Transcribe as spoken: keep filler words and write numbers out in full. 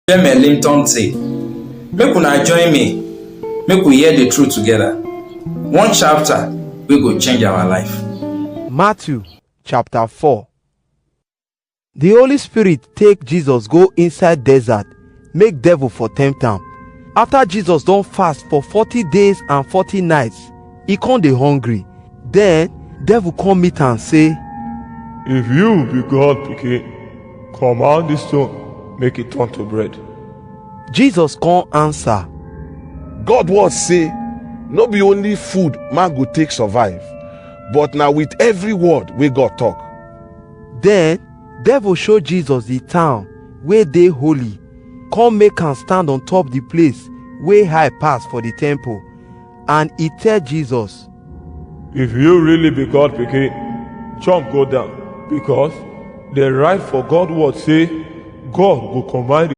Jeme Limton Tea. Make una join me, make we hear the truth together. One chapter wey go change our life. Matthew chapter four. The Holy Spirit take Jesus go inside desert, make devil for tempt am. After Jesus don fast for forty days and forty nights, e come dey hungry. Then devil come meet am say, If you be God pikin, command this stone make it turn to bread. Jesus come answer, God word say, no be only food man go take survive, but na with every word wey God talk. Then devil show Jesus the town wey dey holy, come make am stand on top the place wey high pass for the temple, and e tell Jesus, If you really be God pikin, jump go down, because the right for God word say, God go command